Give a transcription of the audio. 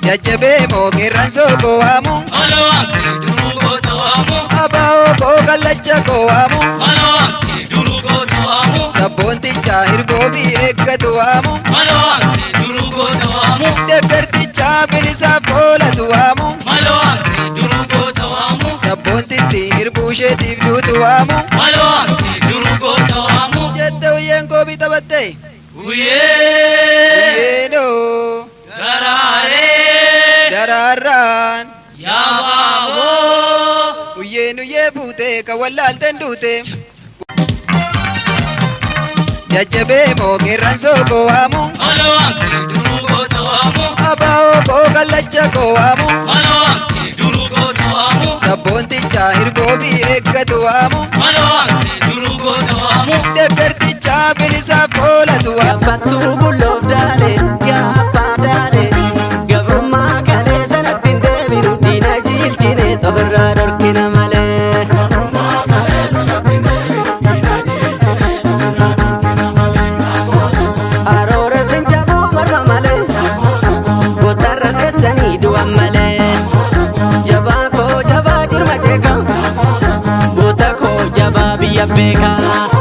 Jajjabee moo qeerransoo koo waamu. Abaa'oo koo kallacha koo waamu. Sabboontichaa hirboo fi eeggatu waamu. Deeggartichaa bilisaaf oolatu waamu. Sabboontitti hirbuu isheetiif duutu waamu. Jette uyyeen koo bitabatte. Uyyee Uyyeenoo daraaree daraarraan. yaa baaboo. Uyyeen uyyee buute kan wallaalteen duute. Jajjabee moo qeerransoo koo waamu. Abaa'oo koo kallacha koo waamu. Sabboontichaa hirboo fi eeggatu waamu. Deeggartichaa bilisaaf oolatu waamu. Gabattuu bulloof daale gaaffaa daale gabrummaa kalee sanatti hin deebinu diina jiilchine ofirraa dhorkina malee. Aroora sin cabuu morma malee gootarra dheessanii du'an malee jabaa koo jabaa jirma jeeqa goota koo jabaa biyya beekaa.